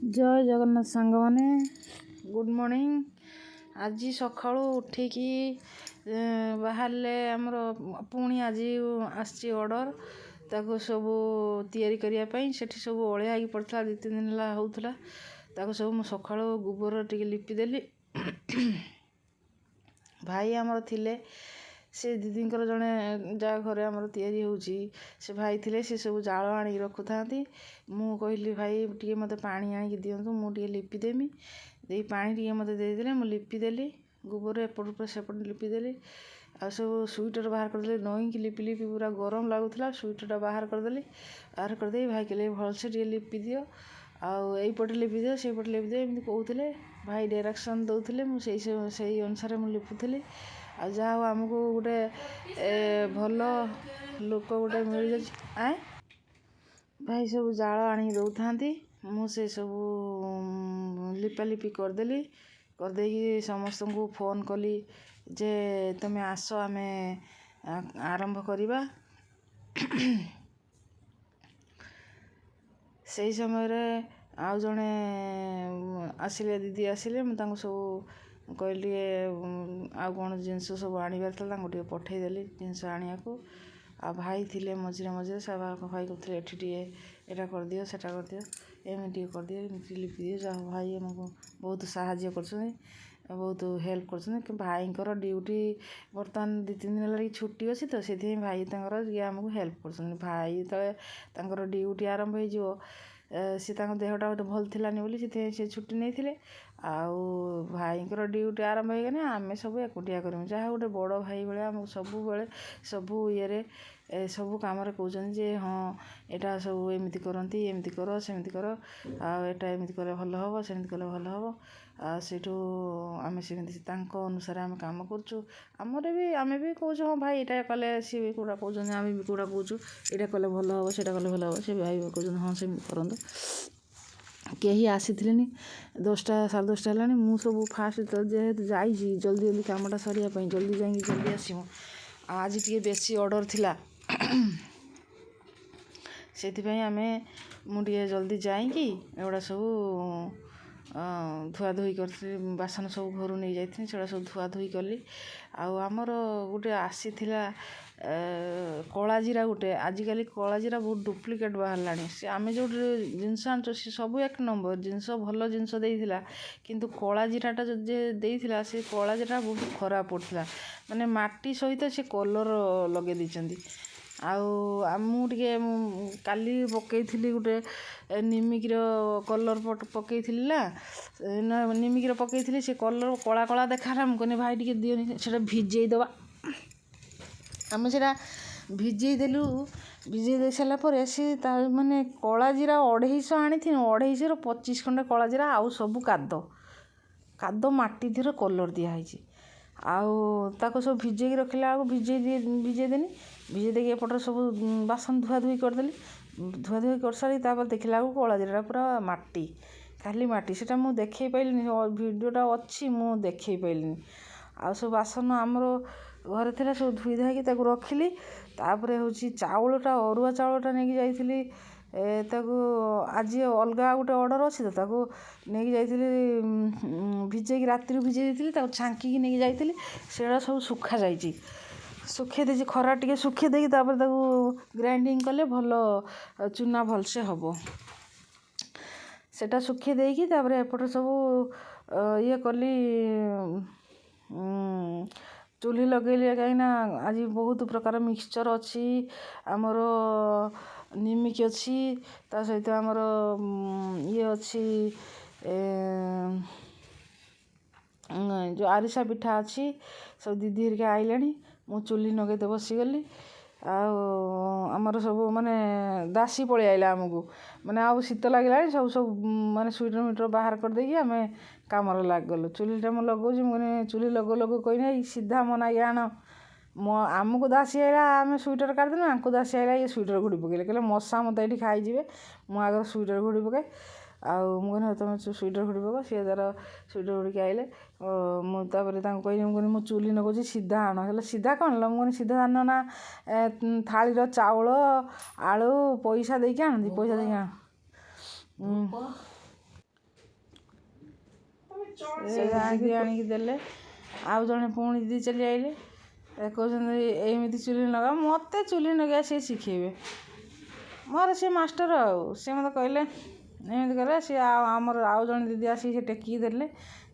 ଜୟ ଜଗନ୍ନାଥ ସାଙ୍ଗମାନେ, good morning. ଆଜି ସକାଳୁ ଉଠିକି ବାହାରିଲେ, ଆମର ପୁଣି ଆଜି ଆସିଛି ଅର୍ଡ଼ର, ତାକୁ ସବୁ ତିଆରି କରିବା ପାଇଁ। ସେଠି ସବୁ ଅଳିଆ ହେଇକି ପଡ଼ିଥିଲା, 2-3 ଦିନ ହେଲା ହେଉଥିଲା। ତାକୁ ସବୁ ମୁଁ ସକାଳୁ ଗୋବର ଟିକେ ଲିପିଦେଲି। ଭାଇ ଆମର ଥିଲେ, ସେ ଦିଦିଙ୍କର ଜଣେ ଯାହା ଘରେ ଆମର ତିଆରି ହେଉଛି, ସେ ଭାଇ ଥିଲେ, ସେ ସବୁ ଜାଳ ଆଣିକି ରଖୁଥାନ୍ତି। ମୁଁ କହିଲି, "ଭାଇ, ଟିକେ ମୋତେ ପାଣି ଆଣିକି ଦିଅନ୍ତୁ, ମୁଁ ଟିକେ ଲିପିଦେମି।" ଦେଇ ପାଣି ଟିକେ ମୋତେ ଦେଇଦେଲେ, ମୁଁ ଲିପିଦେଲି। ଗୋବର ଏପଟୁ ପୁରା ସେପଟ ଲିପିଦେଲି। ଆଉ ସବୁ ସୁଇଟର ବାହାର କରିଦେଲି। ନଇଁକି ଲିପି ଲିପି ପୁରା ଗରମ ଲାଗୁଥିଲା। ସୁଇଟରଟା ବାହାର କରିଦେଲି। ବାହାର କରିଦେଇ ଭାଇ କହିଲେ, "ଭଲସେ ଟିକେ ଲିପି ଦିଅ, ଆଉ ଏଇପଟେ ଲିପି ଦିଅ, ସେଇପଟେ ଲିପି ଦିଅ।" ଏମିତି କହୁଥିଲେ। ଭାଇ ଡାଇରେକ୍ସନ୍ ଦେଉଥିଲେ, ମୁଁ ସେଇ ସେଇ ଅନୁସାରେ ମୁଁ ଲିପୁଥିଲି। ଆଉ ଯାହା ହଉ, ଆମକୁ ଗୋଟେ ଭଲ ଲୋକ ଗୋଟେ ମିଳିଯାଇଛି। ଆଁ ଭାଇ ସବୁ ଜାଳ ଆଣିକି ଦେଉଥାନ୍ତି, ମୁଁ ସେ ସବୁ ଲିପାଲିପି କରିଦେଲି। କରିଦେଇକି ସମସ୍ତଙ୍କୁ ଫୋନ୍ କଲି ଯେ ତୁମେ ଆସ, ଆମେ ଆରମ୍ଭ କରିବା। ସେଇ ସମୟରେ ଆଉ ଜଣେ ଆସିଲେ, ଦିଦି ଆସିଲେ। ମୁଁ ତାଙ୍କୁ ସବୁ କହିଲି ଟିକେ ଆଉ କ'ଣ ଜିନିଷ ସବୁ ଆଣିବାର ଥିଲା, ତାଙ୍କୁ ଟିକେ ପଠେଇଦେଲି ଜିନିଷ ଆଣିବାକୁ। ଆଉ ଭାଇ ଥିଲେ ମଝିରେ ମଝିରେ। ସେ ଭାଇ କହୁଥିଲେ, "ଏଠି ଟିକେ ଏଇଟା କରିଦିଅ, ସେଇଟା କରିଦିଅ, ଏମିତି ଟିକେ କରିଦିଅ, ଏମିତି ଲିପିଦିଅ।" ଯାହା ହଉ, ଭାଇ ଆମକୁ ବହୁତ ସାହାଯ୍ୟ କରୁଛନ୍ତି, ବହୁତ ହେଲ୍ପ କରୁଛନ୍ତି। ଭାଇଙ୍କର ଡ୍ୟୁଟି ବର୍ତ୍ତମାନ 2-3 ଦିନ ହେଲା ଛୁଟି ଅଛି ତ, ସେଥିପାଇଁ ଭାଇ ତାଙ୍କର ଟିକେ ଆମକୁ ହେଲ୍ପ କରୁଛନ୍ତି। ଭାଇ ଯେତେବେଳେ ତାଙ୍କର ଡ୍ୟୁଟି ଆରମ୍ଭ ହେଇଯିବ, ସେ ତାଙ୍କ ଦେହଟା ଗୋଟେ ଭଲ ଥିଲାନି ବୋଲି ସେଥିପାଇଁ ସେ ଛୁଟି ନେଇଥିଲେ। ଆଉ ଭାଇଙ୍କର ଡ୍ୟୁଟି ଆରମ୍ଭ ହେଇଗଲେ ଆମେ ସବୁ ଏକୁଟିଆ କରିମୁ। ଯାହା ଗୋଟେ ବଡ଼ ଭାଇ ଭଳିଆ ଆମକୁ ସବୁବେଳେ ସବୁ ଇଏରେ, ସବୁ କାମରେ କହୁଛନ୍ତି ଯେ ହଁ, ଏଇଟା ସବୁ ଏମିତି କରନ୍ତି, ଏମିତି କର, ସେମିତି କର, ଆଉ ଏଇଟା ଏମିତି କଲେ ଭଲ ହେବ, ସେମିତି କଲେ ଭଲ ହେବ। ଆଉ ସେଇଠୁ ଆମେ ସେମିତି ତାଙ୍କ ଅନୁସାରେ ଆମେ କାମ କରୁଛୁ। ଆମର ବି ଆମେ ବି କହୁଛୁ, "ହଁ ଭାଇ, ଏଇଟା କଲେ।" ସିଏ ବି କେଉଁଟା କହୁଛନ୍ତି, ଆମେ ବି କେଉଁଟା କହୁଛୁ, "ଏଇଟା କଲେ ଭଲ ହେବ, ସେଇଟା କଲେ ଭଲ ହେବ।" ସେ ଭାଇ ବି କହୁଛନ୍ତି, "ହଁ, ସେମିତି କରନ୍ତୁ।" କେହି ଆସିଥିଲେନି। 10ଟା 10:30 ହେଲାଣି। ମୁଁ ସବୁ ଫାଷ୍ଟ ଯେହେତୁ ଯାଇଛି, ଜଲ୍ଦି ଜଲ୍ଦି କାମଟା ସରିବା ପାଇଁ, ଜଲ୍ଦି ଯାଇକି ଜଲ୍ଦି ଆସିବୁ। ଆଉ ଆଜି ଟିକେ ବେଶୀ ଅର୍ଡ଼ର ଥିଲା, ସେଥିପାଇଁ ମୁଁ ଟିକେ ଜଲ୍ଦି ଯାଇକି ଏଗୁଡ଼ା ସବୁ ଧୁଆଧୋଇ କରିଥିଲି। ବାସନ ସବୁ ଘରୁ ନେଇଯାଇଥିଲି, ସେଗୁଡ଼ା ସବୁ ଧୁଆଧୋଇ କଲି। ଆଉ ଆମର ଗୋଟେ ଆସିଥିଲା କଳାଜିରା ଗୋଟେ। ଆଜିକାଲି କଳାଜିରା ବହୁତ ଡୁପ୍ଲିକେଟ୍ ବାହାରିଲାଣି। ସେ ଆମେ ଯେଉଁଠି ଜିନିଷ ଆଣୁଛୁ, ସେ ସବୁ ଏକ ନମ୍ବର ଜିନିଷ, ଭଲ ଜିନିଷ ଦେଇଥିଲା। କିନ୍ତୁ କଳାଜିରାଟା ଯଦି ଦେଇଥିଲା, ସେ କଳାଜିରା ବହୁତ ଖରାପ ପଡ଼ିଥିଲା। ମାନେ ମାଟି ସହିତ ସେ କଲର୍ ଲଗେଇ ଦେଇଛନ୍ତି। ଆଉ ମୁଁ ଟିକେ କାଲି ପକେଇଥିଲି ଗୋଟେ ନିମିକିର କଲର୍ ପକେଇଥିଲି ନା, ନିମିକିର ପକେଇଥିଲି। ସେ କଲର୍ କଳା କଳା ଦେଖାହେଲା। ମୁଁ କହିଲି, "ଭାଇ, ଟିକେ ଦିଅନି, ସେଇଟା ଭିଜେଇ ଦେବା।" ଆମେ ସେଇଟା ଭିଜେଇ ଦେଲୁ। ଭିଜେଇ ଦେଇ ସାରିଲା ପରେ ସେ ତା ମାନେ କଳା ଜିରା 250 ଆଣିଥିନୁ, 250ର 25 ଖଣ୍ଡ କଳା ଜିରା, ଆଉ ସବୁ କାଦ କାଦ ମାଟି ଦେହରେ କଲର୍ ଦିଆହେଇଛି। ଆଉ ତାକୁ ସବୁ ଭିଜେଇକି ରଖିଲା ବେଳକୁ, ଭିଜେଇ ଦିଏ, ଭିଜେଇ ଦେନି। ଭିଜେଇ ଦେଇକି ଏପଟରେ ସବୁ ବାସନ ଧୁଆ ଧୁଇ କରିଦେଲି। ଧୁଆ ଧୁଇ କରିସାରି ତାପରେ ଦେଖିଲା ବେଳକୁ କଳା ଜିରାଟା ପୁରା ମାଟି, ଖାଲି ମାଟି। ସେଇଟା ମୁଁ ଦେଖେଇ ପାରିଲିନି, ଭିଡ଼ିଓଟା ଅଛି, ମୁଁ ଦେଖେଇ ପାରିଲିନି। ଆଉ ସବୁ ବାସନ ଆମର ଘରେ ଥିଲା, ସବୁ ଧୋଇ ଧାଇକି ତାକୁ ରଖିଲି। ତାପରେ ହେଉଛି ଚାଉଳଟା, ଅରୁଆ ଚାଉଳଟା ନେଇକି ଯାଇଥିଲି। ତାକୁ ଆଜି ଅଲଗା ଗୋଟେ ଅର୍ଡ଼ର ଅଛି ତ, ତାକୁ ନେଇକି ଯାଇଥିଲି। ଭିଜେଇକି, ରାତିରୁ ଭିଜେଇ ଦେଇଥିଲି, ତାକୁ ଛାଙ୍କିକି ନେଇକି ଯାଇଥିଲି। ସେଗୁଡ଼ା ସବୁ ଶୁଖା ଯାଇଛି, ଶୁଖେଇ ଦେଇଛି। ଖରା ଟିକେ ଶୁଖେଇ ଦେଇକି ତାପରେ ତାକୁ ଗ୍ରାଇଣ୍ଡିଙ୍ଗ କଲେ ଭଲ ଚୁନା ଭଲସେ ହେବ। ସେଇଟା ଶୁଖେଇ ଦେଇକି ତାପରେ ଏପଟେ ସବୁ ଇଏ କଲି, ଚୁଲି ଲଗେଇଲି। କାହିଁକିନା ଆଜି ବହୁତ ପ୍ରକାର ମିକ୍ସଚର୍ ଅଛି, ଆମର ନିମିକି ଅଛି, ତା ସହିତ ଆମର ଇଏ ଅଛି, ଯେଉଁ ଆରିସା ପିଠା ଅଛି। ସବୁ ଦିଦି ହେରିକା ଆଇଲେଣି, ମୁଁ ଚୁଲି ନଗେଇ ବସିଗଲି। ଆଉ ଆମର ସବୁ ମାନେ ଦାସି ପଳେଇ ଆଇଲା ଆମକୁ, ମାନେ ଆଉ ଶୀତ ଲାଗିଲାଣି। ସବୁ ସବୁ ମାନେ ସୁଇଟର ମିଟର ବାହାର କରିଦେଇକି ଆମେ କାମରେ ଲାଗିଗଲୁ। ଚୁଲିଟା ମୁଁ ଲଗାଉଛି, ମୁଁ କହିନି, ଚୁଲି ଲଗଉ ଲଗଉ କହିନି, "ଏଇ ସିଧା ମୋ ନାଗି ଆଣ।" ମୋ ଆମକୁ ଦାସି ଆଇଲା, ଆମେ ସୁଇଟର କାଢ଼ିଦେଲୁ। ଆଙ୍କୁ ଦାସି ଆଇଲା, ଇଏ ସୁଇଟର ଘୋଡ଼ି ପକେଇଲେ। କହିଲେ, "ମଶା ମୋତେ ଏଇଠି ଖାଇଯିବେ, ମୁଁ ଆଗରେ ସୁଇଟର ଘୋଡ଼ି ପକାଏ।" ଆଉ ମୁଁ କହିଲି, "ହଉ, ତମେ ସୁଇଟର ଘୋଡ଼ି ପକାଅ।" ସିଏ ତାର ସୁଇଟର ଘୋଡ଼ିକି ଆଇଲେ। ମୁଁ ତାପରେ ତାଙ୍କୁ କହିଲି, ମୁଁ କହିଲି, "ମୁଁ ଚୁଲି ନଗଉଛି, ସିଧା ଆଣ।" ହେଲେ, "ସିଧା କ'ଣ ହେଲା?" ମୁଁ କହିଲି, "ସିଧା ଆଣ ନା, ଥାଳିର ଚାଉଳ, ଆଳୁ ପଇସା ଦେଇକି ଆଣନ୍ତି, ପଇସା ଦେଇକି ଆଣ।" ସେ ଦିଦି ଆଣିକି ଦେଲେ। ଆଉ ଜଣେ ପୁଣି ଦିଦି ଚାଲି ଆଇଲେ, କହୁଛନ୍ତି ଏମିତି ଚୁଲି ଲଗାଅ। ମୋତେ ଚୁଲି ଲଗାଇବା ସେ ଶିଖାଇବେ, ମୋର ସେ ମାଷ୍ଟର। ଆଉ ସେ ମୋତେ କହିଲେ ଏମିତି କଲେ। ସିଏ ଆଉ ଆମର ଆଉ ଜଣେ ଦିଦି ଆସିକି ସେ ଟେକିକି ଦେଲେ।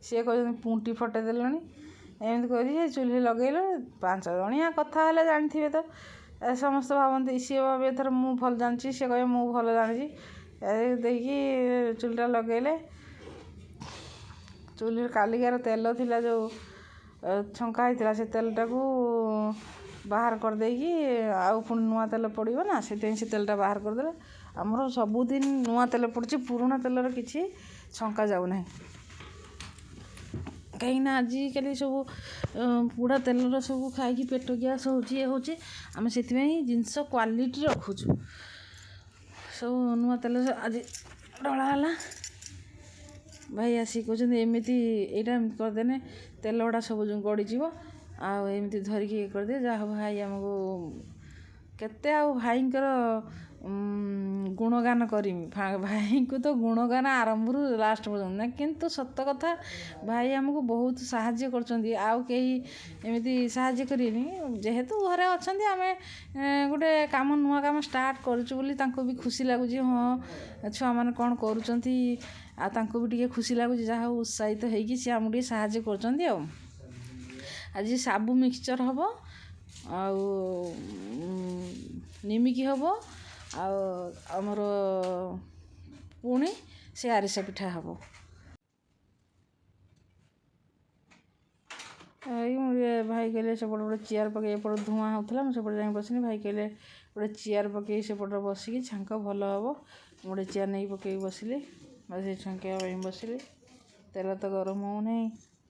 ସିଏ କହୁଛନ୍ତି ପୁଣ୍ଟି ଫଟେଇ ଦେଲଣି। ଏମିତି କରିକି ଚୁଲି ଲଗାଇଲୁ। ପାଞ୍ଚ ଜଣିଆ କଥା ହେଲେ ଜାଣିଥିବେ ତ, ସମସ୍ତେ ଭାବନ୍ତି, ସିଏ ଭାବିବେ ଏଥର ମୁଁ ଭଲ ଜାଣିଛି, ସିଏ କହିବେ ମୁଁ ଭଲ ଜାଣିଛି। ଦେଇକି ଚୁଲିଟା ଲଗାଇଲେ। ଚୁଲିରେ କାଲିକାର ତେଲ ଥିଲା, ଯେଉଁ ଛଙ୍କା ହେଇଥିଲା, ସେ ତେଲଟାକୁ ବାହାର କରିଦେଇକି ଆଉ ପୁଣି ନୂଆ ତେଲ ପଡ଼ିବ ନା, ସେଥିପାଇଁ ସେ ତେଲଟା ବାହାର କରିଦେଲେ। ଆମର ସବୁଦିନ ନୂଆ ତେଲ ପଡ଼ୁଛି, ପୁରୁଣା ତେଲର କିଛି ଛଙ୍କା ଯାଉନାହିଁ। କାହିଁକିନା ଆଜିକାଲି ସବୁ ପୋଡ଼ା ତେଲର ସବୁ ଖାଇକି ପେଟ ଗ୍ୟାସ୍ ହେଉଛି, ଇଏ ହେଉଛି। ଆମେ ସେଥିପାଇଁ ଜିନିଷ କ୍ୱାଲିଟି ରଖୁଛୁ। ସବୁ ନୂଆ ତେଲ ଆଜି ଢଳା ହେଲା। ଭାଇ ଆସିକି କହୁଛନ୍ତି ଏମିତି ଏଇଟା ଏମିତି କରିଦେନେ ତେଲ ଗୁଡ଼ା ସବୁ ଗଡ଼ିଯିବ, ଆଉ ଏମିତି ଧରିକି ଇଏ କରିଦିଏ। ଯାହା ହଉ, ଭାଇ ଆମକୁ କେତେ ଆଉ ଭାଇଙ୍କର ଗୁଣଗାନ କରିମି। ଭାଇଙ୍କୁ ତ ଗୁଣଗାନ ଆରମ୍ଭରୁ ଲାଷ୍ଟ ପର୍ଯ୍ୟନ୍ତ ନା, କିନ୍ତୁ ସତ କଥା, ଭାଇ ଆମକୁ ବହୁତ ସାହାଯ୍ୟ କରୁଛନ୍ତି। ଆଉ କେହି ଏମିତି ସାହାଯ୍ୟ କରିବେନି। ଯେହେତୁ ଘରେ ଅଛନ୍ତି, ଆମେ ଗୋଟେ କାମ, ନୂଆ କାମ ଷ୍ଟାର୍ଟ କରୁଛୁ ବୋଲି ତାଙ୍କୁ ବି ଖୁସି ଲାଗୁଛି, ହଁ ଛୁଆମାନେ କ'ଣ କରୁଛନ୍ତି। ଆଉ ତାଙ୍କୁ ବି ଟିକେ ଖୁସି ଲାଗୁଛି, ଯାହା ହଉ ଉତ୍ସାହିତ ହେଇକି ସିଏ ଆମକୁ ଟିକେ ସାହାଯ୍ୟ କରୁଛନ୍ତି। ଆଉ ଆଜି ସାବୁ ମିକ୍ସଚର୍ ହେବ, ଆଉ ନିମିକି ହେବ, ଆଉ ଆମର ପୁଣି ସେ ଆରିସା ପିଠା ହେବ। ଏଇ ମୁଁ ଟିକେ, ଭାଇ କହିଲେ ସେପଟେ ଗୋଟେ ଚେୟାର ପକାଇ, ଏପଟେ ଧୂଆଁ ହେଉଥିଲା, ମୁଁ ସେପଟେ ଯାଇ ବସିନି। ଭାଇ କହିଲେ ଗୋଟେ ଚେୟାର ପକାଇ ସେପଟେ ବସିକି ଛାଙ୍କ, ଭଲ ହେବ। ମୁଁ ଗୋଟେ ଚେୟାର ନେଇକି ପକାଇକି ବସିଲି, ବସିକି ଛାଙ୍କିବା ପାଇଁ ବସିଲି। ତେଲ ତ ଗରମ ହେଉନାହିଁ,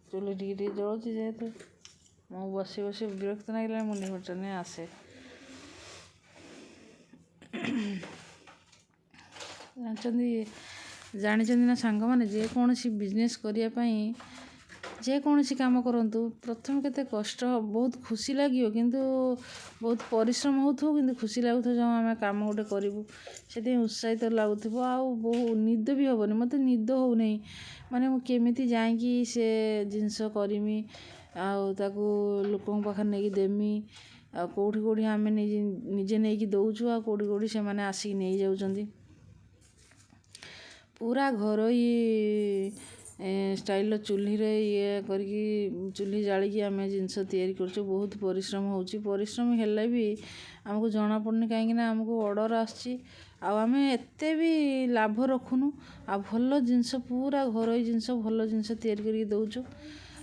ଚୁଲି ଟିକେ ଟିକେ ଜଳୁଛି। ଯେହେତୁ ମୁଁ ବସି ବସି ବିରକ୍ତ ଲାଗିଲା, ମୁଁ ଆସେ। ଜାଣିଛନ୍ତି ଜାଣିଛନ୍ତି ନା ସାଙ୍ଗମାନେ, ଯେକୌଣସି ବିଜନେସ୍ କରିବା ପାଇଁ, ଯେକୌଣସି କାମ କରନ୍ତୁ, ପ୍ରଥମେ କେତେ କଷ୍ଟ, ବହୁତ ଖୁସି ଲାଗିବ କିନ୍ତୁ ବହୁତ ପରିଶ୍ରମ ହେଉଥିବ, କିନ୍ତୁ ଖୁସି ଲାଗୁଥିବ ଯେଉଁ ଆମେ କାମ ଗୋଟେ କରିବୁ, ସେଥିପାଇଁ ଉତ୍ସାହିତ ଲାଗୁଥିବ। ଆଉ ବହୁ ନିଦ ବି ହେବନି। ମୋତେ ନିଦ ହେଉନାହିଁ, ମାନେ ମୁଁ କେମିତି ଯାଇକି ସେ ଜିନିଷ କରିମି ଆଉ ତାକୁ ଲୋକଙ୍କ ପାଖରେ ନେଇକି ଦେମି। ଆଉ କେଉଁଠି କେଉଁଠି ଆମେ ନିଜେ ନେଇକି ଦେଉଛୁ, ଆଉ କେଉଁଠି କେଉଁଠି ସେମାନେ ଆସିକି ନେଇଯାଉଛନ୍ତି। ପୁରା ଘରୋଇ ଷ୍ଟାଇଲ୍ର ଚୁଲିରେ ଇଏ କରିକି, ଚୁଲି ଜାଳିକି ଆମେ ଜିନିଷ ତିଆରି କରୁଛୁ। ବହୁତ ପରିଶ୍ରମ ହେଉଛି। ପରିଶ୍ରମ ହେଲେ ବି ଆମକୁ ଜଣାପଡ଼ୁନି, କାହିଁକିନା ଆମକୁ ଅର୍ଡ଼ର ଆସୁଛି। ଆଉ ଆମେ ଏତେ ବି ଲାଭ ରଖୁନୁ, ଆଉ ଭଲ ଜିନିଷ, ପୁରା ଘରୋଇ ଜିନିଷ, ଭଲ ଜିନିଷ ତିଆରି କରିକି ଦେଉଛୁ।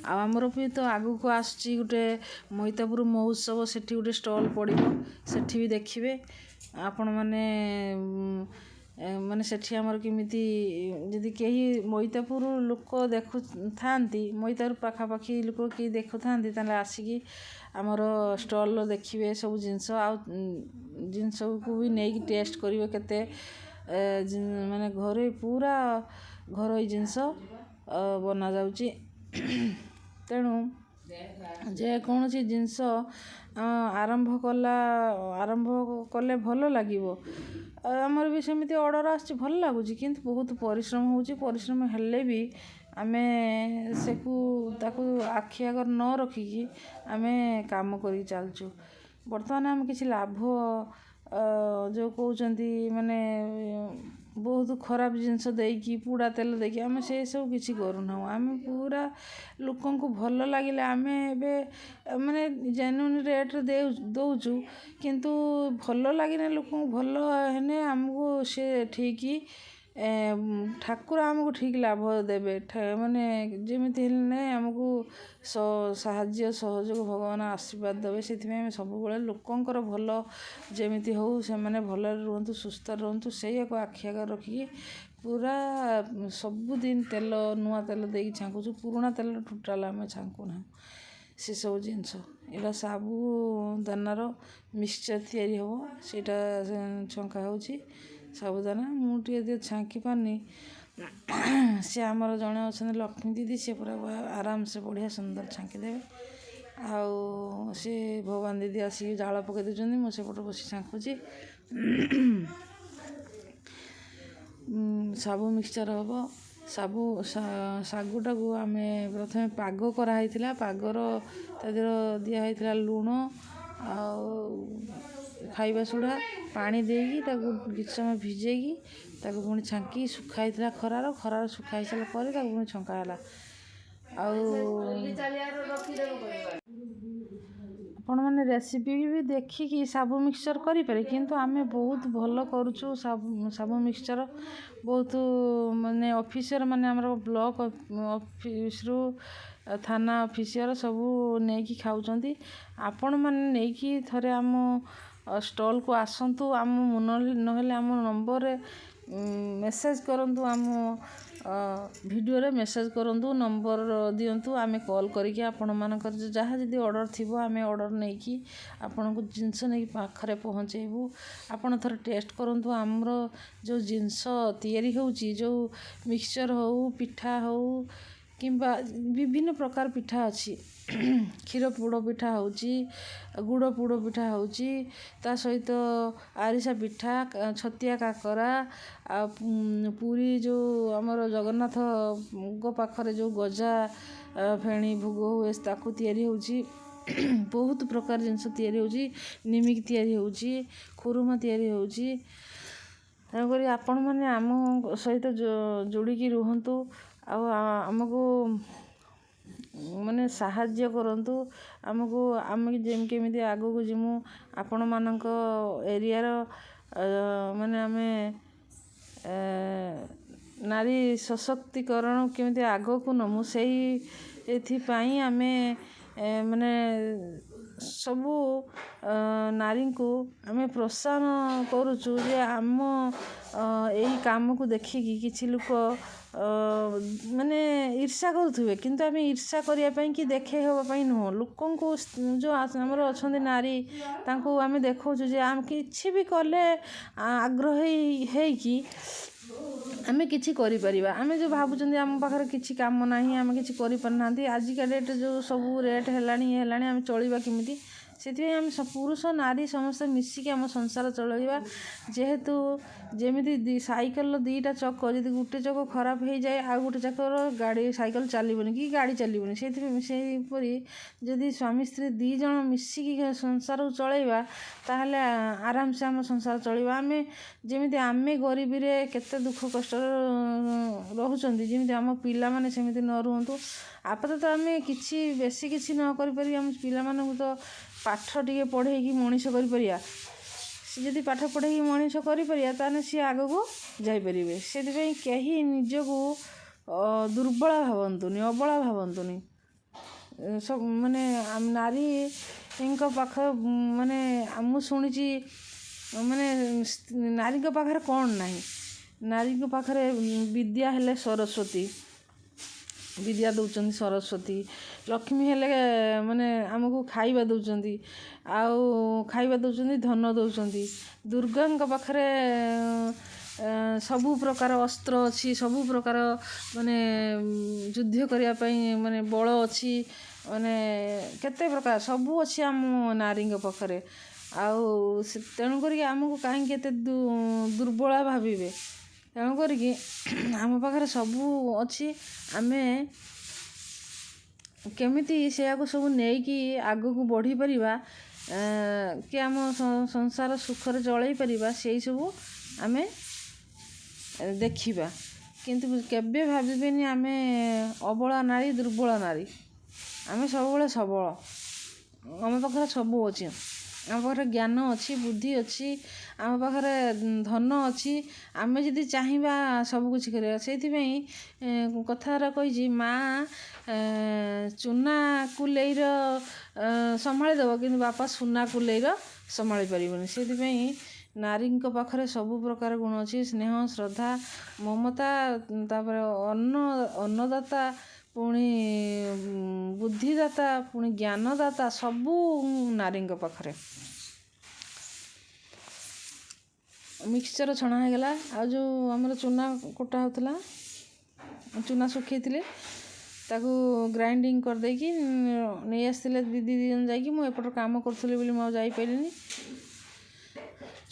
ଆଉ ଆମର ବି ତ ଆଗକୁ ଆସୁଛି ଗୋଟେ ମଇତାପୁର ମହୋତ୍ସବ, ସେଠି ଗୋଟେ ଷ୍ଟଲ୍ ପଡ଼ିବ। ସେଠି ବି ଦେଖିବେ ଆପଣମାନେ, ମାନେ ସେଠି ଆମର କେମିତି, ଯଦି କେହି ମଇତାପୁର ଲୋକ ଦେଖୁଥାନ୍ତି, ମଇତାପୁର ପାଖାପାଖି ଲୋକ କେହି ଦେଖୁଥାନ୍ତି, ତାହେଲେ ଆସିକି ଆମର ଷ୍ଟଲ୍ର ଦେଖିବେ ସବୁ ଜିନିଷ, ଆଉ ଜିନିଷକୁ ବି ନେଇକି ଟେଷ୍ଟ କରିବେ କେତେ ମାନେ ଘରୋଇ, ପୁରା ଘରୋଇ ଜିନିଷ ବନାଯାଉଛି। ତେଣୁ ଯେକୌଣସି ଜିନିଷ ଆରମ୍ଭ କଲା, ଆରମ୍ଭ କଲେ ଭଲ ଲାଗିବ। ଆଉ ଆମର ବି ସେମିତି ଅର୍ଡ଼ର ଆସୁଛି, ଭଲ ଲାଗୁଛି, କିନ୍ତୁ ବହୁତ ପରିଶ୍ରମ ହେଉଛି। ପରିଶ୍ରମ ହେଲେ ବି ଆମେ ସେକୁ ତାକୁ ଆଖି ଆଗରେ ନ ରଖିକି ଆମେ କାମ କରିକି ଚାଲିଛୁ। ବର୍ତ୍ତମାନ ଆମେ କିଛି ଲାଭ ଯେଉଁ କହୁଛନ୍ତି, ମାନେ ବହୁତ ଖରାପ ଜିନିଷ ଦେଇକି, ପୋଡ଼ା ତେଲ ଦେଇକି, ଆମେ ସେସବୁ କିଛି କରୁନାହୁଁ। ଆମେ ପୁରା ଲୋକଙ୍କୁ ଭଲ ଲାଗିଲେ ଆମେ ଏବେ ମାନେ ଜେନୁଇନ୍ ରେଟ୍ରେ ଦେଉଛୁ, କିନ୍ତୁ ଭଲ ଲାଗିଲେ, ଲୋକଙ୍କୁ ଭଲ ହେଲେ ଆମକୁ ସେ ଠିକ୍ ଠାକୁର ଆମକୁ ଠିକ୍ ଲାଭ ଦେବେ। ମାନେ ଯେମିତି ହେଲେ ଆମକୁ ସାହାଯ୍ୟ ସହଯୋଗ, ଭଗବାନ ଆଶୀର୍ବାଦ ଦେବେ। ସେଥିପାଇଁ ଆମେ ସବୁବେଳେ ଲୋକଙ୍କର ଭଲ ଯେମିତି ହଉ, ସେମାନେ ଭଲରେ ରୁହନ୍ତୁ, ସୁସ୍ଥ ରୁହନ୍ତୁ, ସେଇଆକୁ ଆଖି ଆଗରେ ରଖିକି ପୁରା ସବୁଦିନ ତେଲ, ନୂଆ ତେଲ ଦେଇକି ଛାଙ୍କୁଛୁ। ପୁରୁଣା ତେଲ ଟୋଟାଲ୍ ଆମେ ଛାଙ୍କୁନାହୁଁ ସେସବୁ ଜିନିଷ। ଏଇଟା ସାବୁ ଦାନାର ମିକ୍ସଚର୍ ତିଆରି ହେବ, ସେଇଟା ଛଙ୍କା ହେଉଛି ସାବୁଦାନା। ମୁଁ ଟିକେ ଟିକେ ଛାଙ୍କି ପାରୁନି। ସେ ଆମର ଜଣେ ଅଛନ୍ତି ଲକ୍ଷ୍ମୀ ଦିଦି, ସେ ପୁରା ଆରାମସେ ବଢ଼ିଆ ସୁନ୍ଦର ଛାଙ୍କି ଦେବେ। ଆଉ ସେ ଭଗବାନ ଦିଦି ଆସିକି ଜାଳ ପକାଇ ଦେଉଛନ୍ତି, ମୁଁ ସେପଟେ ବସି ଛାଙ୍କୁଛି। ସାବୁ ମିକ୍ସଚର୍ ହେବ। ସାଗୁ ଶାଗୁଟାକୁ ଆମେ ପ୍ରଥମେ ପାଗ କରାହେଇଥିଲା। ପାଗର ତା ଦେହରେ ଦିଆହେଇଥିଲା ଲୁଣ ଆଉ ଖାଇବା ସୋଢ଼ା, ପାଣି ଦେଇକି ତାକୁ କିଛି ସମୟ ଭିଜେଇକି ତାକୁ ପୁଣି ଛାଙ୍କି ଶୁଖା ହେଇଥିଲା ଖରାରେ। ଖରାରେ ଶୁଖା ହେଇସାରିଲା ପରେ ତାକୁ ପୁଣି ଛଙ୍କା ହେଲା। ଆଉ ଆପଣମାନେ ରେସିପି ବି ଦେଖିକି ସାଗୁ ମିକ୍ସଚର୍ କରିପାରିବେ, କିନ୍ତୁ ଆମେ ବହୁତ ଭଲ କରୁଛୁ ସାଗୁ ମିକ୍ସଚର୍। ବହୁତ ମାନେ ଅଫିସର୍ ମାନେ, ଆମର ବ୍ଲକ୍ ଅଫିସ୍ରୁ ଥାନା ଅଫିସିଅର୍ ସବୁ ନେଇକି ଖାଉଛନ୍ତି। ଆପଣମାନେ ନେଇକି ଥରେ ଆମ ଷ୍ଟଲ୍କୁ ଆସନ୍ତୁ, ଆମ ନହେଲେ ଆମ ନମ୍ବର୍ରେ ମେସେଜ୍ କରନ୍ତୁ, ଆମ ଭିଡ଼ିଓରେ ମେସେଜ୍ କରନ୍ତୁ, ନମ୍ବର୍ ଦିଅନ୍ତୁ, ଆମେ କଲ୍ କରିକି ଆପଣମାନଙ୍କର ଯାହା ଯଦି ଅର୍ଡ଼ର୍ ଥିବ ଆମେ ଅର୍ଡ଼ର୍ ନେଇକି ଆପଣଙ୍କୁ ଜିନିଷ ନେଇକି ପାଖରେ ପହଞ୍ଚେଇବୁ। ଆପଣ ଥରେ ଟେଷ୍ଟ କରନ୍ତୁ ଆମର ଯେଉଁ ଜିନିଷ ତିଆରି ହେଉଛି, ଯେଉଁ ମିକ୍ସଚର୍ ହଉ, ପିଠା ହଉ କିମ୍ବା ବିଭିନ୍ନ ପ୍ରକାର ପିଠା ଅଛି। କ୍ଷୀର ପୋଡ଼ ପିଠା ହେଉଛି, ଗୁଡ଼ ପୋଡ଼ ପିଠା ହେଉଛି, ତା ସହିତ ଆରିସା ପିଠା, ଛତିଆ କାକରା ଆଉ ପୁରୀ ଯେଉଁ ଆମର ଜଗନ୍ନାଥଙ୍କ ପାଖରେ ଯେଉଁ ଗଜା ଫେଣି ଭୋଗ ହୁଏ, ତାକୁ ତିଆରି ହେଉଛି। ବହୁତ ପ୍ରକାର ଜିନିଷ ତିଆରି ହେଉଛି। ନିମିକି ତିଆରି ହେଉଛି, ଖୁରୁମା ତିଆରି ହେଉଛି। ତେଣୁକରି ଆପଣମାନେ ଆମ ସହିତ ଯୋଡ଼ିକି ରୁହନ୍ତୁ ଆଉ ଆମକୁ ମାନେ ସାହାଯ୍ୟ କରନ୍ତୁ। ଆମକୁ ଆମେ କେମିତି ଆଗକୁ ଯିମୁ, ଆପଣମାନଙ୍କ ଏରିଆର ମାନେ ଆମେ ନାରୀ ସଶକ୍ତିକରଣ କେମିତି ଆଗକୁ ନମୁ, ସେଇ ଏଥିପାଇଁ ଆମେ ମାନେ ସବୁ ନାରୀଙ୍କୁ ଆମେ ପ୍ରୋତ୍ସାହନ କରୁଛୁ ଯେ ଆମ ଏଇ କାମକୁ ଦେଖିକି କିଛି ଲୋକ ମାନେ ଈର୍ଷା କରୁଥିବେ, କିନ୍ତୁ ଆମେ ଈର୍ଷା କରିବା ପାଇଁ କି ଦେଖେଇ ହେବା ପାଇଁ ନୁହଁ। ଲୋକଙ୍କୁ ଯେଉଁ ଆମର ଅଛନ୍ତି ନାରୀ, ତାଙ୍କୁ ଆମେ ଦେଖାଉଛୁ ଯେ ଆମେ କିଛି ବି କଲେ ଆଗ୍ରହୀ ହେଇକି ଆମେ କିଛି କରିପାରିବା। ଆମେ ଯେଉଁ ଭାବୁଛନ୍ତି ଆମ ପାଖରେ କିଛି କାମ ନାହିଁ, ଆମେ କିଛି କରିପାରୁନାହାନ୍ତି, ଆଜିକା ଡେଟ୍ରେ ଯେଉଁ ସବୁ ରେଟ୍ ହେଲାଣି, ଇଏ ହେଲାଣି, ଆମେ ଚଳିବା କେମିତି? ସେଥିପାଇଁ ଆମେ ପୁରୁଷ ନାରୀ ସମସ୍ତେ ମିଶିକି ଆମ ସଂସାର ଚଳାଇବା। ଯେହେତୁ ଯେମିତି ସାଇକେଲର ଦୁଇଟା ଚକ, ଯଦି ଗୋଟେ ଚକ ଖରାପ ହେଇଯାଏ ଆଉ ଗୋଟେ ଚକର ଗାଡ଼ି ସାଇକେଲ ଚାଲିବନି କି ଗାଡ଼ି ଚାଲିବନି, ସେଇଥିପାଇଁ ସେହିପରି ଯଦି ସ୍ୱାମୀ ସ୍ତ୍ରୀ ଦୁଇ ଜଣ ମିଶିକି ସଂସାରକୁ ଚଳାଇବା, ତାହେଲେ ଆରାମସେ ଆମ ସଂସାର ଚଳିବ। ଆମେ ଯେମିତି ଆମେ ଗରିବୀରେ କେତେ ଦୁଃଖ କଷ୍ଟରେ ରହୁଛନ୍ତି, ଯେମିତି ଆମ ପିଲାମାନେ ସେମିତି ନ ରୁହନ୍ତୁ। ଆପାତତଃ ଆମେ କିଛି ବେଶୀ କିଛି ନ କରିପାରିବା, ଆମ ପିଲାମାନଙ୍କୁ ତ ପାଠ ଟିକେ ପଢ଼େଇକି ମଣିଷ କରିପାରିବା। ସେ ଯଦି ପାଠ ପଢ଼େଇକି ମଣିଷ କରିପାରିବା, ତାହେଲେ ସିଏ ଆଗକୁ ଯାଇପାରିବେ। ସେଥିପାଇଁ କେହି ନିଜକୁ ଦୁର୍ବଳ ଭାବନ୍ତୁନି, ଅବଳା ଭାବନ୍ତୁନି। ସବୁ ମାନେ ନାରୀଙ୍କ ପାଖ ମାନେ ମୁଁ ଶୁଣିଛି, ମାନେ ନାରୀଙ୍କ ପାଖରେ କ'ଣ ନାହିଁ? ନାରୀଙ୍କ ପାଖରେ ବିଦ୍ୟା ହେଲେ ସରସ୍ୱତୀ, ବିଦ୍ୟା ଦେଉଛନ୍ତି ସରସ୍ୱତୀ। ଲକ୍ଷ୍ମୀ ହେଲେ ମାନେ ଆମକୁ ଖାଇବା ଦେଉଛନ୍ତି, ଆଉ ଖାଇବା ଦେଉଛନ୍ତି, ଧନ ଦେଉଛନ୍ତି। ଦୁର୍ଗାଙ୍କ ପାଖରେ ସବୁ ପ୍ରକାର ଅସ୍ତ୍ର ଅଛି, ସବୁ ପ୍ରକାର ମାନେ ଯୁଦ୍ଧ କରିବା ପାଇଁ ମାନେ ବଳ ଅଛି, ମାନେ କେତେ ପ୍ରକାର ସବୁ ଅଛି ଆମ ନାରୀଙ୍କ ପାଖରେ। ଆଉ ସେ ତେଣୁ କରିକି ଆମକୁ କାହିଁକି ଏତେ ଦୁର୍ବଳ ଭାବିବେ? ତେଣୁ କରିକି ଆମ ପାଖରେ ସବୁ ଅଛି, ଆମେ କେମିତି ସେୟାକୁ ସବୁ ନେଇକି ଆଗକୁ ବଢ଼ିପାରିବା କି ଆମ ସଂସାର ସୁଖରେ ଚଳାଇ ପାରିବା, ସେଇ ସବୁ ଆମେ ଦେଖିବା। କିନ୍ତୁ କେବେ ଭାବିବେନି ଆମେ ଅବଳା ନାରୀ, ଦୁର୍ବଳ ନାରୀ। ଆମେ ସବୁବେଳେ ସବଳ। ଆମ ପାଖରେ ସବୁ ଅଛି। ଆମ ପାଖରେ ଜ୍ଞାନ ଅଛି, ବୁଦ୍ଧି ଅଛି, ଆମ ପାଖରେ ଧନ ଅଛି। ଆମେ ଯଦି ଚାହିଁବା ସବୁ କିଛି କରିବା। ସେଇଥିପାଇଁ କଥାରେ କହିଛି, ମା' ଚୁନା କୁଲେଇର ସମ୍ଭାଳିଦେବ, କିନ୍ତୁ ବାପା ସୁନା କୁଲେଇର ସମ୍ଭାଳି ପାରିବନି। ସେଇଥିପାଇଁ ନାରୀଙ୍କ ପାଖରେ ସବୁ ପ୍ରକାର ଗୁଣ ଅଛି: ସ୍ନେହ, ଶ୍ରଦ୍ଧା, ମମତା, ତା'ପରେ ଅନ୍ନ ଅନ୍ନଦାତା, ପୁଣି ବୁଦ୍ଧିଦାତା, ପୁଣି ଜ୍ଞାନଦାତା, ସବୁ ନାରୀଙ୍କ ପାଖରେ। ମିକ୍ସଚର୍ ଛଣା ହେଇଗଲା। ଆଉ ଯେଉଁ ଆମର ଚୁନା କୁଟା ହେଉଥିଲା, ଚୁନା ଶୁଖେଇଥିଲେ, ତାକୁ ଗ୍ରାଇଣ୍ଡିଙ୍ଗ କରିଦେଇକି ନେଇ ଆସିଥିଲେ ଦିଦି ଦୁଇ ଜଣ ଯାଇକି। ମୁଁ ଏପଟେ କାମ କରୁଥିଲି ବୋଲି ମୁଁ ଆଉ ଯାଇପାରିଲିନି।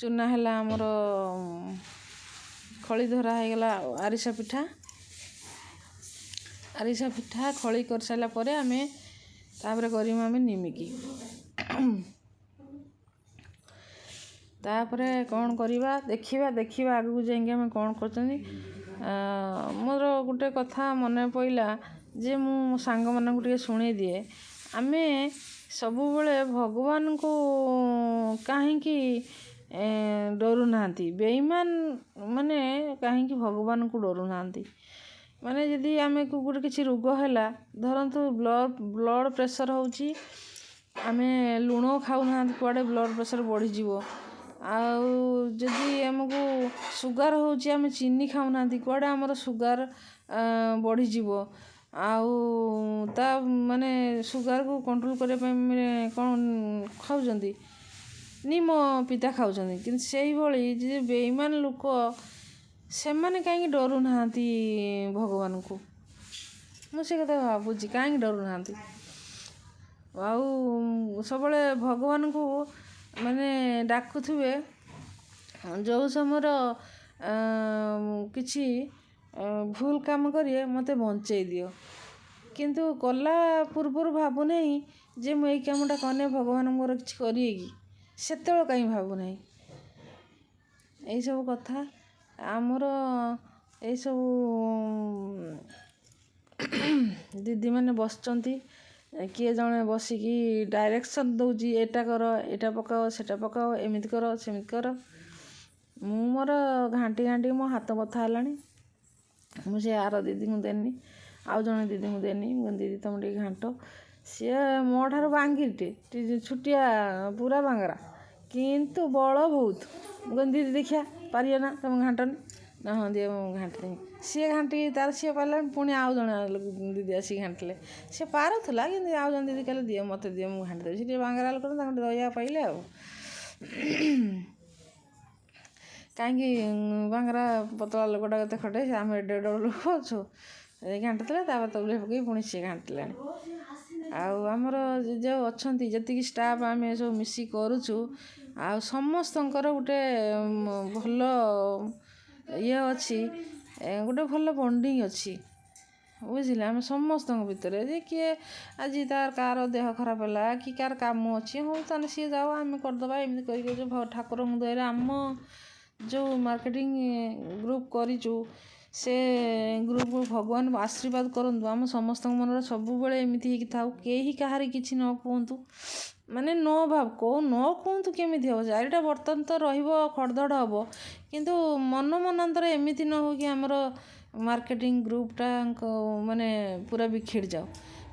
ଚୁନା ହେଲା ଆମର, ଖଳି ଧରା ହେଇଗଲା ଆରିସା ପିଠା। ଆରିସା ପିଠା ଖଳି କରିସାରିଲା ପରେ ଆମେ ତାପରେ କରିବୁ ଆମେ ନିମିକି। ତାପରେ କ'ଣ କରିବା ଦେଖିବା, ଦେଖିବା ଆଗକୁ ଯାଇକି ଆମେ କ'ଣ କରୁଛନ୍ତି। ମୋର ଗୋଟେ କଥା ମନେ ପଇଲା ଯେ ମୁଁ ମୋ ସାଙ୍ଗମାନଙ୍କୁ ଟିକେ ଶୁଣେଇ ଦିଏ। ଆମେ ସବୁବେଳେ ଭଗବାନଙ୍କୁ କାହିଁକି ଡରୁନାହାନ୍ତି? ବେଇମାନ ମାନେ କାହିଁକି ଭଗବାନଙ୍କୁ ଡରୁନାହାନ୍ତି? ମାନେ ଯଦି ଆମକୁ ଗୋଟେ କିଛି ରୋଗ ହେଲା, ଧରନ୍ତୁ ବ୍ଲଡ଼ ପ୍ରେସର୍ ହେଉଛି, ଆମେ ଲୁଣ ଖାଉନାହାନ୍ତି, କୁଆଡ଼େ ବ୍ଲଡ଼ ପ୍ରେସର୍ ବଢ଼ିଯିବ। ଆଉ ଯଦି ଆମକୁ ସୁଗାର ହେଉଛି, ଆମେ ଚିନି ଖାଉନାହାନ୍ତି, କୁଆଡ଼େ ଆମର ସୁଗାର ବଢ଼ିଯିବ। ଆଉ ତା ମାନେ ସୁଗାରକୁ କଣ୍ଟ୍ରୋଲ କରିବା ପାଇଁ ମାନେ କ'ଣ ଖାଉଛନ୍ତି? ନିମ ପିତା ଖାଉଛନ୍ତି। କିନ୍ତୁ ସେଇଭଳି ଯେ ବେଇମାନ ଲୋକ, ସେମାନେ କାହିଁକି ଡରୁନାହାନ୍ତି ଭଗବାନଙ୍କୁ? ମୁଁ ସେ କଥା ଭାବୁଛି, କାହିଁକି ଡରୁନାହାନ୍ତି? ଆଉ ସବୁବେଳେ ଭଗବାନଙ୍କୁ ମାନେ ଡାକୁଥିବେ, ଯେଉଁ ସମୟର କିଛି ଭୁଲ କାମ କରିବେ, ମୋତେ ବଞ୍ଚେଇ ଦିଅ। କିନ୍ତୁ କଲା ପୂର୍ବରୁ ଭାବୁନାହିଁ ଯେ ମୁଁ ଏଇ କାମଟା କଲେ ଭଗବାନ ମୋର କିଛି କରିବେ କି? ସେତେବେଳେ କାହିଁ ଭାବୁନାହିଁ? ଏଇସବୁ କଥା ଆମର। ଏଇସବୁ ଦିଦିମାନେ ବସିଛନ୍ତି। କିଏ ଜଣେ ବସିକି ଡାଇରେକ୍ସନ୍ ଦେଉଛି, ଏଇଟା କର, ଏଇଟା ପକାଅ, ସେଇଟା ପକାଅ, ଏମିତି କର, ସେମିତି କର। ମୁଁ ମୋର ଘାଣ୍ଟି ଘାଣ୍ଟି ମୋ ହାତ ବଥା ହେଲାଣି। ମୁଁ ସେ ଆର ଦିଦିଙ୍କୁ ଦେନି, ଆଉ ଜଣେ ଦିଦିଙ୍କୁ ଦେନି। ମୁଁ କହିଲି, ଦିଦି, ତମେ ଟିକେ ଘାଣ୍ଟ। ସିଏ ମୋ ଠାରୁ ବାଙ୍ଗିରିଟେ, ଛୋଟିଆ, ପୁରା ବାଙ୍ଗରା, କିନ୍ତୁ ବଳ ବହୁତ। ମୁଁ କହିଲି, ଦିଦି, ଦେଖିବା ପାରିବ ନା ତମେ ଘାଣ୍ଟନି? ନା, ହଁ, ଦିଅ, ମୁଁ ଘାଣ୍ଟିଦେବି। ସିଏ ଘାଣ୍ଟିକି ତାର ସିଏ ପାରିଲାନି। ପୁଣି ଆଉ ଜଣେ ଦିଦି ଆସିକି ଘାଣ୍ଟିଲେ। ସେ ପାରୁଥିଲା, କିନ୍ତୁ ଆଉ ଜଣେ ଦିଦି କହିଲେ, ଦିଅ, ମୋତେ ଦିଅ, ମୁଁ ଘାଣ୍ଟି ଦେବି। ସେ ଟିକେ ବାଙ୍ଗରା ଲୋକ, ତାଙ୍କୁ ଟିକେ ଦୟା ପାଇଲେ। ଆଉ କାହିଁକି ବାଙ୍ଗରା ପତଳା ଲୋକଟା କେତେ ଖଟେ? ଆମେ ଏଡ଼େ ଏଡ଼େ ଲୋକ ଅଛୁ। ଘାଣ୍ଟିଥିଲେ, ତାପରେ ତଉଲିଆ ପକେଇ ପୁଣି ସିଏ ଘାଣ୍ଟିଲେଣି। ଆଉ ଆମର ଯେଉଁ ଅଛନ୍ତି ଯେତିକି ଷ୍ଟାଫ୍, ଆମେ ସବୁ ମିଶିକି କରୁଛୁ। ଆଉ ସମସ୍ତଙ୍କର ଗୋଟେ ଭଲ ଇଏ ଅଛି, ଗୋଟେ ଭଲ ବଣ୍ଡିଙ୍ଗ ଅଛି, ବୁଝିଲେ? ଆମେ ସମସ୍ତଙ୍କ ଭିତରେ ଯେ କିଏ ଆଜି ତାର କାହାର ଦେହ ଖରାପ ହେଲା କି କାହାର କାମ ଅଛି, ହଉ ତାହେଲେ ସିଏ ଯାଉ, ଆମେ କରିଦେବା। ଏମିତି କରିକି ଯେଉଁ ଠାକୁରଙ୍କ ଦୟାରେ ଆମ ଯେଉଁ ମାର୍କେଟିଂ ଗ୍ରୁପ୍ କରିଛୁ, ସେ ଗ୍ରୁପ୍ ଭଗବାନ ଆଶୀର୍ବାଦ କରନ୍ତୁ, ଆମ ସମସ୍ତଙ୍କ ମନରେ ସବୁବେଳେ ଏମିତି ହେଇକି ଥାଉ। କେହି କାହାରି କିଛି ନ କୁହନ୍ତୁ, ମାନେ ନ ଭାବ କେଉଁ ନ କୁହନ୍ତୁ। କେମିତି ହେବ? ଚାରିଟା ବର୍ତ୍ତନ ତ ରହିବ, ଖଡ଼ଧଡ଼ ହେବ, କିନ୍ତୁ ମନ ମନାନ୍ତର ଏମିତି ନ ହଉ କି ଆମର ମାର୍କେଟିଂ ଗ୍ରୁପ୍ଟା ମାନେ ପୁରା ବିଖିରି ଯାଉ।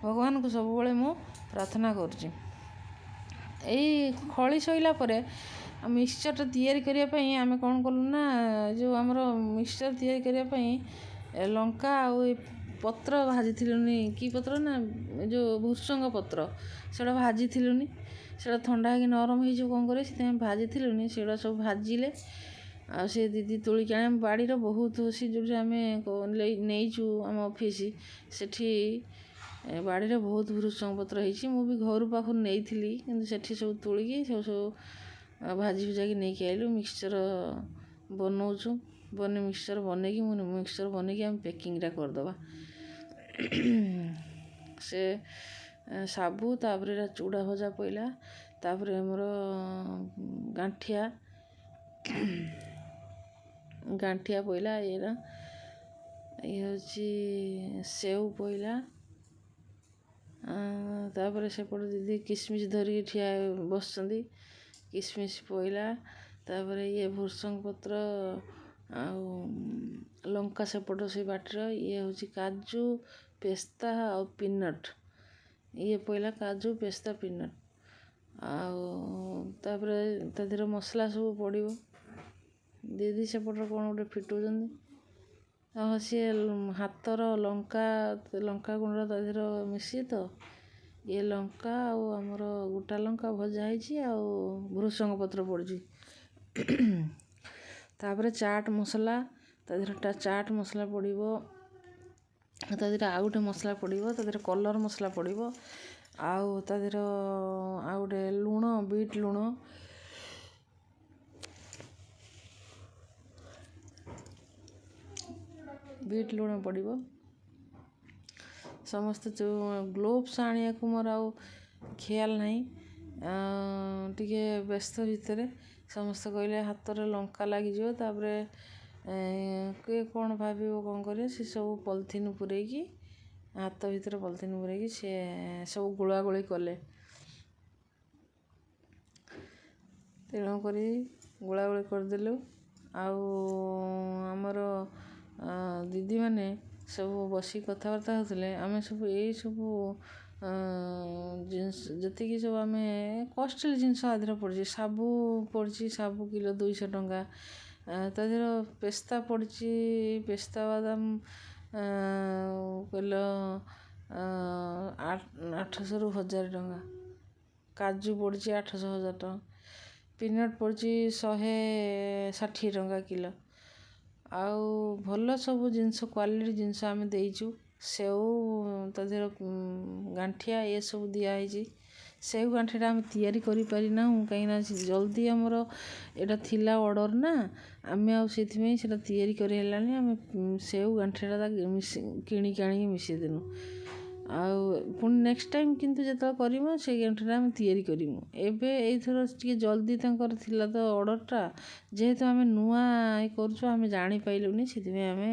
ଭଗବାନଙ୍କୁ ସବୁବେଳେ ମୁଁ ପ୍ରାର୍ଥନା କରୁଛି। ଏଇ ଖଳି ସଇଲା ପରେ ମିକ୍ସଚର୍ଟା ତିଆରି କରିବା ପାଇଁ ଆମେ କ'ଣ କଲୁ ନା, ଯେଉଁ ଆମର ମିକ୍ସଚର୍ ତିଆରି କରିବା ପାଇଁ ଲଙ୍କା ଆଉ ଏ ପତ୍ର ଭାଜିଥିଲୁନି। କି ପତ୍ର ନା, ଏ ଯେଉଁ ଭୃସଙ୍ଗ ପତ୍ର, ସେଇଟା ଭାଜିଥିଲୁନି। ସେଇଟା ଥଣ୍ଡା ହେଇକି ନରମ ହେଇଯିବ, କ'ଣ କରିବେ? ସେଥିପାଇଁ ଭାଜିଥିଲୁନି। ସେଗୁଡ଼ା ସବୁ ଭାଜିଲେ ଆଉ ସେ ଦିଦି ତୋଳିକି ଆଣି ଆମ ବାଡ଼ିର ବହୁତ, ସେ ଯେଉଁଠି ଆମେ ନେଇଛୁ ଆମ ଅଫିସ୍, ସେଠି ବାଡ଼ିରେ ବହୁତ ଭୃସଙ୍ଗ ପତ୍ର ହେଇଛି। ମୁଁ ବି ଘରୁ ପାଖରୁ ନେଇଥିଲି, କିନ୍ତୁ ସେଠି ସବୁ ତୋଳିକି ସବୁ ସବୁ ଭାଜି ଭୁଜାକି ନେଇକି ଆଇଲୁ। ମିକ୍ସଚର୍ ବନଉଛୁ, ବନେଇ ମିକ୍ସଚର୍ ବନେଇକି, ମୁଁ ମିକ୍ସଚର୍ ବନେଇକି ଆମେ ପ୍ୟାକିଂଟା କରିଦେବା। ସେ ସାବୁ, ତାପରେ ଚୁଡ଼ା ଭଜା ପଇଲା, ତାପରେ ଆମର ଗାଣ୍ଠିଆ, ଗାଣ୍ଠିଆ ପଇଲା। ଏଇରା ଇଏ ହେଉଛି ସେଉ ପଇଲା। ତାପରେ ସେପଟେ ଦିଦି କିସମିସ୍ ଧରିକି ଠିଆ ବସିଛନ୍ତି, କିସମିସ୍ ପଇଲା। ତାପରେ ଇଏ ଭୃସଙ୍ଗ ପତ୍ର ଆଉ ଲଙ୍କା ସେପଟ ସେଇ ବାଟିର। ଇଏ ହେଉଛି କାଜୁ, ପେସ୍ତା ଆଉ ପିନଟ୍। ଇଏ ପଇଲା କାଜୁ, ପେସ୍ତା, ପିନଟ୍। ଆଉ ତାପରେ ତା ଦେହରେ ମସଲା ସବୁ ପଡ଼ିବ। ଦିଦି ସେପଟରେ କ'ଣ ଗୋଟେ ଫିଟଉଛନ୍ତି। ହଁ, ସିଏ ହାତର ଲଙ୍କା, ଲଙ୍କା ଗୁଣ୍ଡ ତା ଦେହରେ ମିଶିଛି ତ। ଇଏ ଲଙ୍କା ଆଉ ଆମର ଗୋଟା ଲଙ୍କା ଭଜା ହେଇଛି ଆଉ ଭୃସଙ୍ଗ ପତ୍ର ପଡ଼ିଛି। ତାପରେ ଚାଟ୍ ମସଲା, ତା ଦେହରେ ଚାଟ୍ ମସଲା ପଡ଼ିବ। ତା ଦେହରେ ଆଉ ଗୋଟେ ମସଲା ପଡ଼ିବ, ତା ଦେହରେ କଲର୍ ମସଲା ପଡ଼ିବ, ଆଉ ତା ଦେହରେ ଆଉ ଗୋଟେ ଲୁଣ, ବିଟ୍ ଲୁଣ, ବିଟ୍ ଲୁଣ ପଡ଼ିବ। ସମସ୍ତେ ଯେଉଁ ଗ୍ଲୋଭ୍ସ ଆଣିବାକୁ ମୋର ଆଉ ଖିଆଲ ନାହିଁ, ଟିକେ ବ୍ୟସ୍ତ ଭିତରେ ସମସ୍ତେ କହିଲେ ହାତରେ ଲଙ୍କା ଲାଗିଯିବ, ତା'ପରେ କିଏ କ'ଣ ଭାବିବ କ'ଣ କରିବ। ସେ ସବୁ ପଲିଥିନ୍ ପୂରେଇକି, ହାତ ଭିତରେ ପଲିଥିନ୍ ପୂରେଇକି ସିଏ ସବୁ ଗୋଳାଗୋଳି କଲେ। ତେଣୁକରି ଗୋଳାଗୋଳି କରିଦେଲୁ। ଆଉ ଆମର ଦିଦିମାନେ ସବୁ ବସିକି କଥାବାର୍ତ୍ତା ହେଉଥିଲେ। ଆମେ ସବୁ ଏଇସବୁ ଜିନିଷ ଯେତିକି ସବୁ ଆମେ କଷ୍ଟଲି ଜିନିଷ ଆ ଦେହରେ ପଡ଼ିଛି, ସାବୁ ପଡ଼ିଛି, ସାବୁ କିଲୋ 200 ଟଙ୍କା। ତା ଦେହରେ ପେସ୍ତା ପଡ଼ିଛି, ପେସ୍ତା ବାଦାମ କିଲୋ 800ରୁ 1000 ଟଙ୍କା। କାଜୁ ପଡ଼ିଛି 800 1000 ଟଙ୍କା। ପିନଟ୍ ପଡ଼ିଛି 160 ଟଙ୍କା କିଲୋ। ଆଉ ଭଲ ସବୁ ଜିନିଷ, କ୍ୱାଲିଟି ଜିନିଷ ଆମେ ଦେଇଛୁ। ସେଉ, ତା ଦେହରେ ଗାଣ୍ଠିଆ ଏସବୁ ଦିଆହେଇଛି। ସେଉ ଗାଣ୍ଠିଆଟା ଆମେ ତିଆରି କରିପାରିନାହୁଁ, କାହିଁକିନା ସେ ଜଲ୍ଦି ଆମର ଏଇଟା ଥିଲା ଅର୍ଡ଼ର ନା, ଆମେ ଆଉ ସେଥିପାଇଁ ସେଇଟା ତିଆରି କରିହେଲାନି। ଆମେ ସେଉ ଗାଣ୍ଠିଆଟା କିଣିକି ଆଣିକି ମିଶାଇଦେଲୁ। ଆଉ ପୁଣି ନେକ୍ସଟ ଟାଇମ୍ କିନ୍ତୁ ଯେତେବେଳେ କରିବୁ, ସେଇ ଗାଣ୍ଠିଆଟା ଆମେ ତିଆରି କରିବୁ। ଏବେ ଏଇଥର ଟିକେ ଜଲ୍ଦି ତାଙ୍କର ଥିଲା ତ ଅର୍ଡ଼ରଟା, ଯେହେତୁ ଆମେ ନୂଆ ଇଏ କରୁଛୁ, ଆମେ ଜାଣିପାରିଲୁନି, ସେଥିପାଇଁ ଆମେ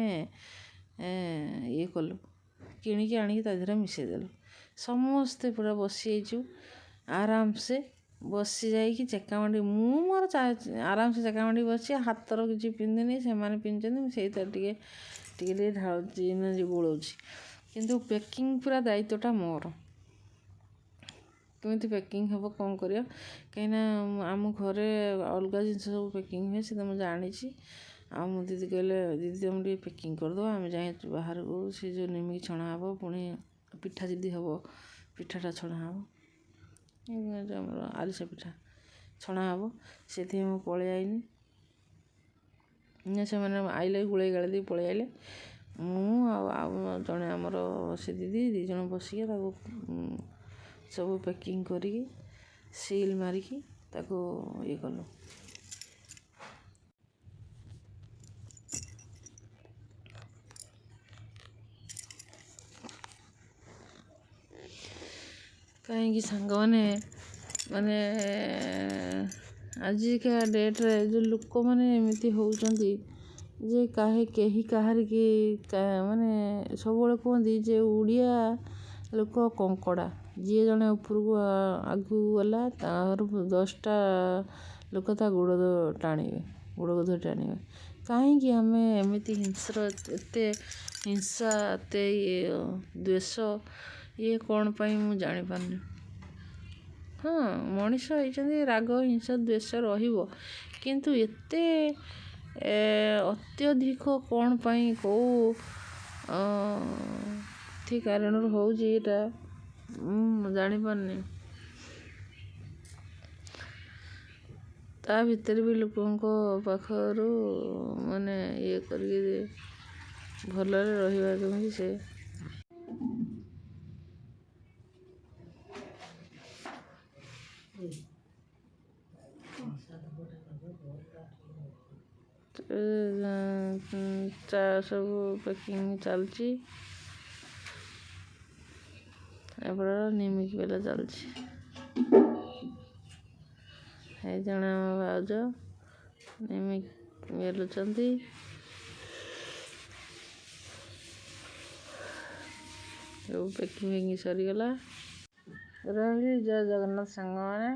ଇଏ କଲୁ, କିଣିକି ଆଣିକି ତା ଦେହରେ ମିଶାଇଦେଲୁ। ସମସ୍ତେ ପୁରା ବସିଯାଇଛୁ ଆରାମସେ, ବସି ଯାଇକି ଚେକା ମାଡ଼ି, ମୁଁ ମୋର ଆରାମସେ ଚେକା ମାଡ଼ି ବସିଛି, ହାତର କିଛି ପିନ୍ଧିନି, ସେମାନେ ପିନ୍ଧିଛନ୍ତି। ମୁଁ ସେଇଥିରେ ଟିକେ ଟିକେ ଟିକେ ଢାଳୁଛି, ଗୋଳଉଛି, କିନ୍ତୁ ପ୍ୟାକିଂ ପୁରା ଦାୟିତ୍ୱଟା ମୋର, କେମିତି ପ୍ୟାକିଂ ହେବ, କ'ଣ କରିବା, କାହିଁକିନା ଆମ ଘରେ ଅଲଗା ଜିନିଷ ସବୁ ପ୍ୟାକିଂ ହୁଏ, ସେଇଟା ମୁଁ ଜାଣିଛି। ଆଉ ମୋ ଦିଦି କହିଲେ, ଦିଦି ତମେ ଟିକେ ପ୍ୟାକିଂ କରିଦେବ, ଆମେ ଯାଇ ବାହାରକୁ, ସେ ଯେଉଁ ନିମିକି ଛଣା ହେବ, ପୁଣି ପିଠା ଯଦି ହେବ ପିଠାଟା ଛଣା ହେବ, ଯେଉଁ ଆମର ଆରିସା ପିଠା ଛଣା ହେବ, ସେଥିପାଇଁ ମୁଁ ପଳେଇ ଆଇନି। ସେମାନେ ଆଇଲେ, ଗୋଳେଇ ଗାଳେଇ ଦେଇ ପଳେଇ ଆଇଲେ। ମୁଁ ଆଉ ଆଉ ଜଣେ ଆମର ସେ ଦିଦି ଦୁଇ ଜଣ ବସିକି ତାକୁ ସବୁ ପ୍ୟାକିଂ କରିକି ସିଲ୍ ମାରିକି ତାକୁ ଇଏ କଲୁ। କାହିଁକି ସାଙ୍ଗମାନେ, ମାନେ ଆଜିକା ଡେଟ୍ରେ ଯେଉଁ ଲୋକମାନେ ଏମିତି ହେଉଛନ୍ତି ଯେ କାହି କେହି କାହାରିକି ମାନେ ସବୁବେଳେ କୁହନ୍ତି ଯେ ଓଡ଼ିଆ ଲୋକ କଙ୍କଡ଼ା, ଯିଏ ଜଣେ ଉପରକୁ ଆଗକୁ ଗଲା, ତାର 10ଟା ଲୋକ ତା ଗୋଡ଼ ଟାଣିବେ, ଗୋଡ଼କୁ ଧରି ଟାଣିବେ। କାହିଁକି ଆମେ ଏମିତି ହିଂସ୍ର, ଏତେ ହିଂସା, ଏତେ ଇଏ ଦ୍ୱେଷ, ଇଏ କ'ଣ ପାଇଁ ମୁଁ ଜାଣିପାରୁନି। ହଁ, ମଣିଷ ହେଇଛନ୍ତି, ରାଗ ହିଂସା ଦ୍ୱେଷ ରହିବ, କିନ୍ତୁ ଏତେ ଅତ୍ୟଧିକ କ'ଣ ପାଇଁ, କେଉଁ କାରଣରୁ ହେଉଛି ଏଇଟା ମୁଁ ଜାଣିପାରୁନି। ତା ଭିତରେ ବି ଲୋକଙ୍କ ପାଖରୁ ମାନେ ଇଏ କରିକି ଭଲରେ ରହିବା କେମିତି ସେ ସବୁ ପ୍ୟାକିଂ ଚାଲିଛି। ଏପଟେ ନିମିକି ବେଲା ଚାଲିଛି। ଏଇ ଜଣେ ଆମ ଭାଉଜ ନିମିକି ବେଲୁଛନ୍ତି। ସବୁ ପ୍ୟାକିଂ ଫ୍ୟାକିଂ ସରିଗଲା। ରହିଲି, ଜୟ ଜଗନ୍ନାଥ ସାଙ୍ଗମାନେ।